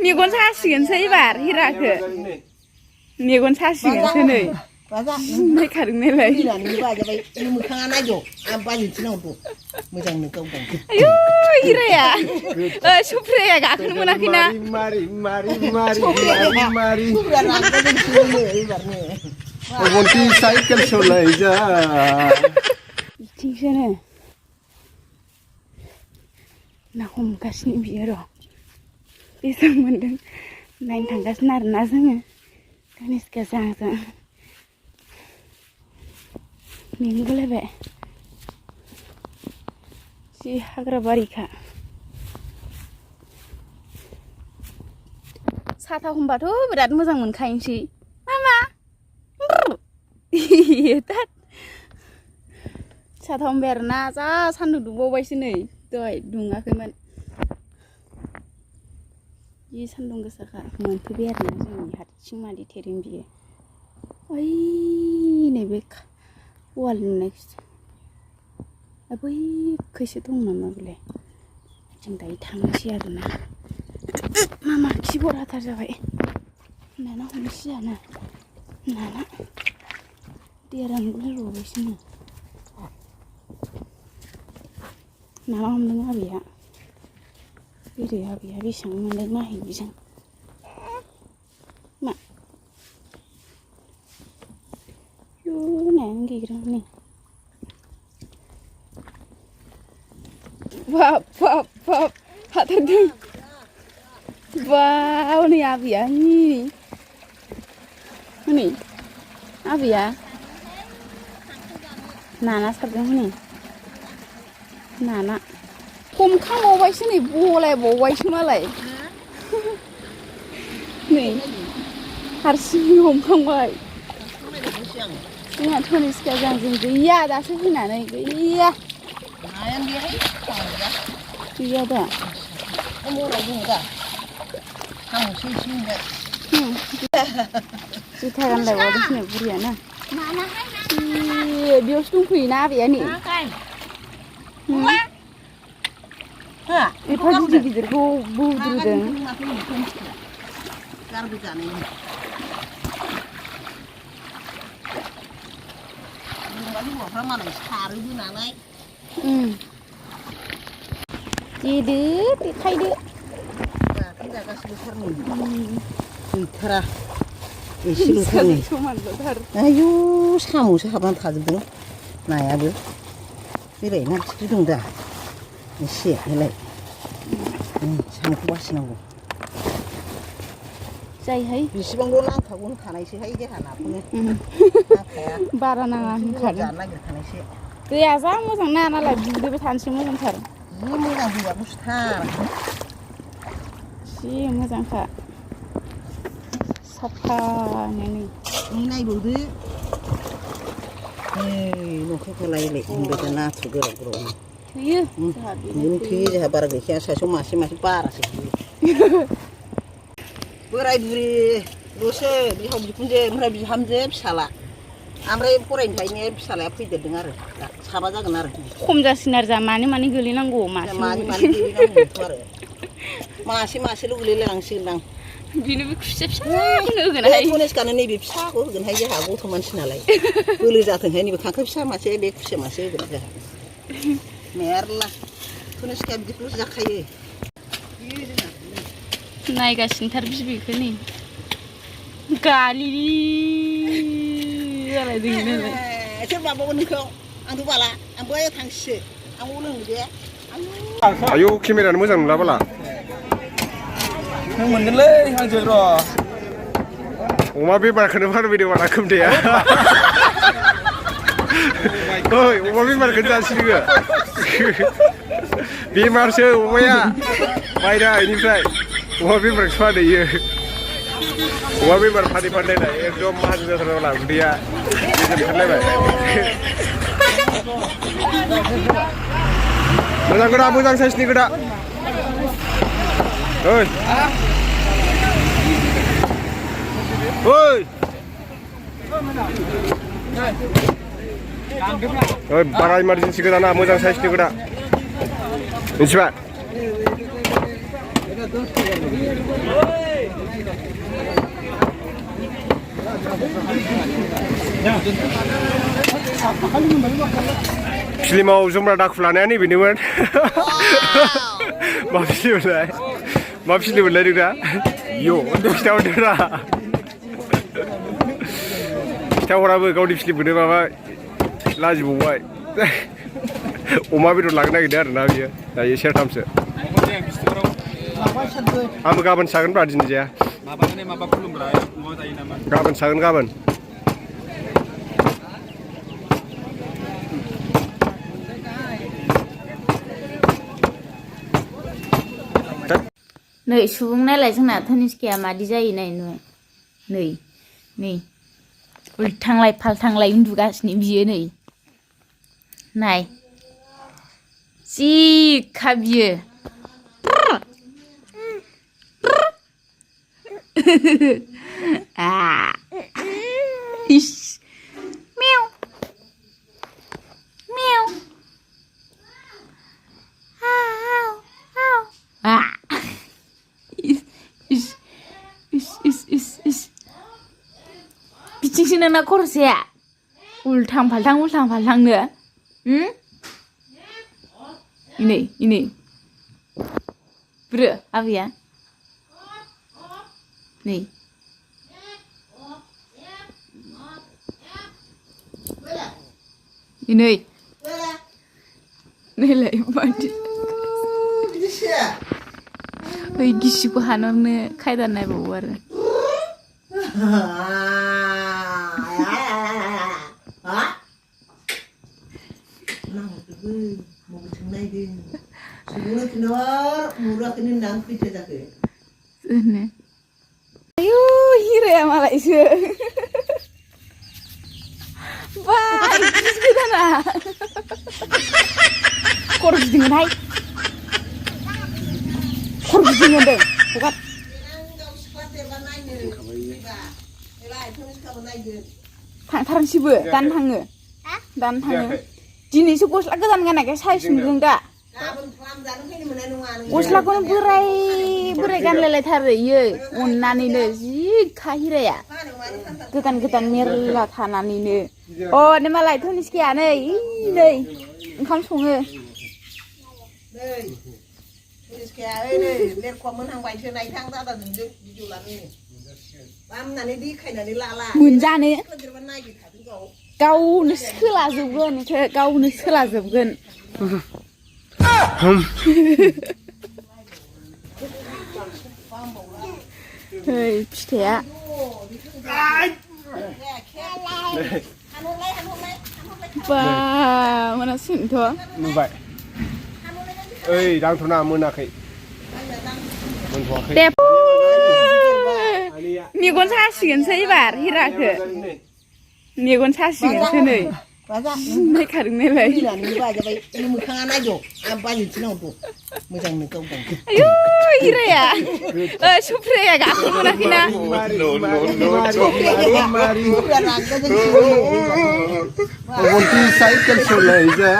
मेगन सासिगोनसो एबार हिराखो मेगन सासिगोनसो नै नायखादों नालाय आयौ हिराया सुफ्राया गाखोनो मोनाखैना साइकेल सलाय जा बिथिंसोनो ना हमगासिनो बियो र' बेसेबां मोनदों नायनो थांगासिनो आरोना जोङो धनिष्का जों मेंगुलायबाय जि हाग्रा बारिखा साथा हमबाथ' बिराद मोजां मोनखायोसै मामा साथा हमबाय आरोना जा सान्दुं दुंबावबायसो नै दहाय दुङाखैमोन जि सान्दुं गोसाखा मोनफैबाय आरोना जोंनि हारसिं मादै थेरें बियो ओइ नैबे वाल नुनायखौसो बैखैसो दं नामा बेलाय जों दायो थांनोसै आरोना मामा खि बराथार जाबाय नाना हमनोसै जाना नाना दैया रानगुलायबावबायसो नो नामा हमदों आबैया ओरै आबैया बेसेबां मोनदों नायहैनि जों मा नायानो गैग्रा नै बाब बाब बाब हाथारदों बाव नै आबैया हनै आबैया नाना सारदों हनै नाना हमखांबावबायसो नै बलायबावबायसो मालाय नै हारसिं हमखांबाय जोंहा धनिष्काजों जों गैया दासो फैनानै गैया गैया दा जुथा गानलायबावदोंसो नै बुरियानो बेयावसो दंफैयोना आबैया नै एफा गिदिर गिदिरखौ बुद्रुदों देदो देखायदो गैथारा एसेल'थारनै आयु साम'सो हाबनानै थाजोबदों नायाबो बेलाय ना फिथिख्रि दं दा एसे बेलाय साम'खौ बासिनांगौ जायोहाय बेसेबांल' नांखागौ होनखानायसोहाय जोंहा नाखौनो बारा नाङा होनखादों जानो नागिरखानायसो दैया जा मोजां ना नालाय दुगैबाय थानोसै मोजांथार जि मोजां दैया गुसुथार जि मोजांखा साफानो नै नायबावदो न'खरखौलायलाय होनबाय दा नाथुर गोराव गोरावनो थोयो नों थोयो जोंहा बारा गैखाया सासेयाव मासे मासे बारासो बोराय बुरिल'सो बिहाव बिखुनजो ओमफ्राय बिहामजो फिसाला ओमफ्राय फरायनो थाहैनाया फिसालाया फैदेरदों आरो दा साबा जागोन आरो खम जासिगोन आरो जा मानि गोलैनांगौ मासे मानि गोलैनांगौथ' आरो मासे मासेल' गोलैलायलांसिगोनदां बिनोबो खुसिया फिसाखौनो होगोनहाय धनिष्कानो नैबे फिसाखौ होगोनहाय जोंहा गथ' मानसि नालाय बोलो जाथोंहाय नैबे खांख्राइ फिसा मासे बे खुसिया मासे होगोन जोंहा मेरला धनिष्काया बिदिखौल' जाखायो नायगासिनोथार बिबैखौ नै गालिलि जालायदों नालाय सोर माबागोन नोंखौ आंथ' बाला आंबो थांसैसो आंबो लोंनो दे आयौ केमेरानो मोजां नुला बाला नों मोनगोनलै हांसो र' अमा बेमारखौनो फानफैदों बाला खोमथाया ओइ अमा बेमारखौनो जासिगोन बेमारसो अमाया बायना बेनिफ्राय अमा बेमारखौ फानहैयो अमा बेमार फाननायलाय एकदम माहाजोन जाथारबाय बाला उदैया गेजेर ओंखारलायबाय मोजां गोदा मोजां साइसनि गोदा ओइ ओइ बारा इमारजेन्सि गोदाना मोजां साइसनि गोदा मिथिबाय फिल्माव जोमग्रा दाखु लानाया नैबेनोमोन मा फिल्ममोनलाय नोंना इय' खिथाहरदोरा खिथाहराबो गावनि फिल्मखौनो माबा लाजिबावबाय अमा बेदर लांनो नागिरदों आरोना बियो दायो सेरथामसो आंबो गाबोन सागोन ब्रा दिनै जाया गाबोन सागोन गाबोन नै सुबुं नायलाय जोंना धनिष्काया मादि जायो नाय नै उल्थांलाय फाल्थांलाय उन्दुगासिनो बियो नै नाय जि खा बियो इस मेव मेव इस बिथिंसो नोंना खरसाया उल्थां फाल्थांनो इनै बुरो आबैया नै नैलाय मादि ओइ गिसिखौ हानहरनो खायदा नायबावो आरो आयु हिराया मालायसो बाय गिसगोदाना खर' गिदिङोहाय खर' गिदिङो होनदों हगार थांथारनोसैबो दानो थाङो दिनैसो गस्ला गोदान गाननायखाय साइज नुदों दा गस्लाखौनो बोराय गानलायलायथारो इयो अननानैनो जि खाहिराया गोदान मेरला थानानैनो अ नै मालाय धनिष्काया नै ओंखाम सङो मोनजानो गावनो सोलाजोबगोन फिथाइया बा मोनासैथ' नुबाय ओइ दांथ'ना मोनाखै दे मेगन सासिगोनसै एबार हिराखो मेगन सासिगोनसो नै नायखादों नायलाय आयु हिराया सुफ्राया गाखोनो मोनाखैना साइकेल सलायजा